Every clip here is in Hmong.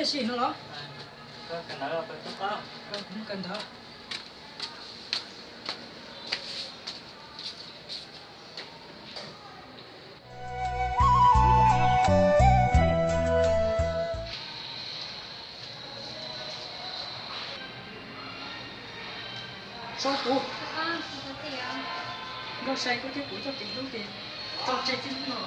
Sim no los? Kawm ntawv, kawm ntawv. Saib kuv, Nkauj Sai, koj thiab kuv txoj kev hlub ces tso tseg txij hnub no.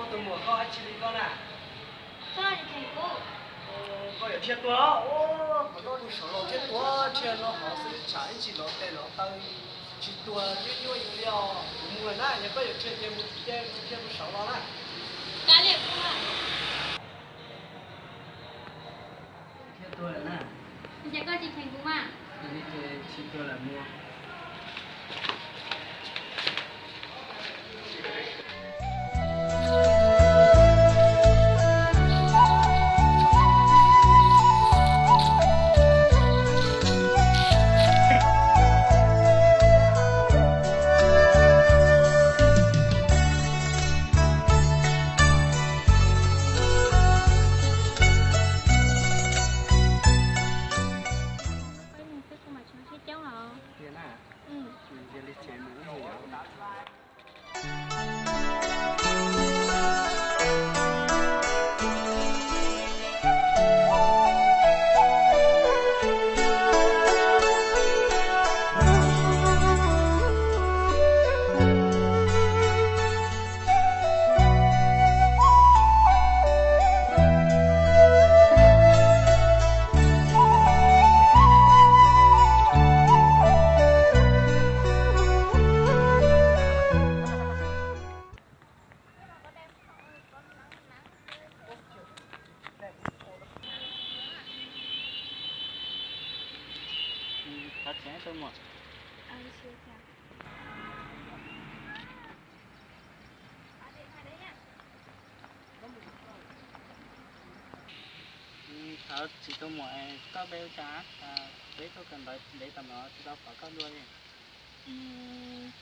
Ub, tus muam, koj ua dab tsi li koj na? Koj yuav dhia tuag los? Ub, qhov no tu saud los thiaj tuag, dhia no hov xwb tsam ib ntsis lov tes lov taw tsis tuag, nyuaj nyuaj li os. Kuv mus lawm na, yog koj yuav dhia ces mus dhia, dhia tu saud los na. Dhia tuag lawm na. Ces koj tsis cheem kuv mas. Yog li ces tsis tuag lawm mus. Peb mus xwb kuv mam tsis ua siab coob los. Yog na, yog li ces mus ib hnub. Thov txim tus muam. Thov txim tus muam, koj npe hu cas? Peb tuaj kawm ntawv ntev tas los tsis tau pom koj dua li.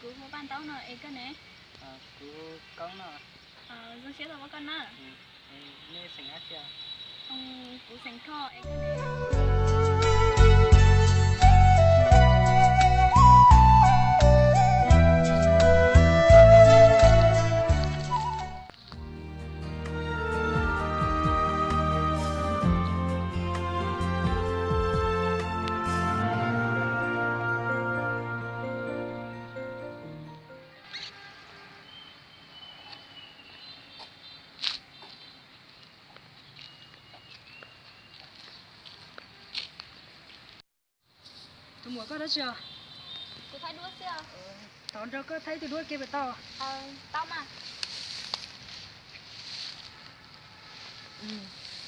Kuv hu Paj Ntaub no, es koj ne? Kuv hu Koob no. Zoo siab tau pom koj na. Nej xeem dab tsi? Kuv xeem Thoj, es koj ne? Tus muam, koj dab tsi os? Kuv thaij duab xwb os. Thov nrog koj thaij ib tug duab ke puas tau? Tau mas.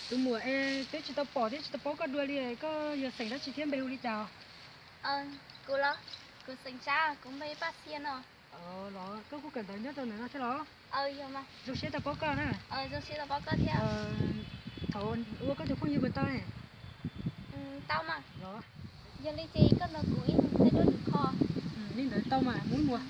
Tus muam, es twb tsis tau pom thiab tsis tau paub koj dua li, koj yog xeem dab tsi thiab npe hu li cas? Kuv los, kuv xeem Tsab, kuv npe Paj Xia no. Los koj kuj kawm ntawv nyob rau ntawm no thiab los? Zoo siab tau paub koj na. Thaum ua koj tus phooj ywg puas tau ne? Tau mas. Los, yog li ces koj nrog kuv ib mus thaij duab tus kho. Li ntawd tau mas, mus ib mus.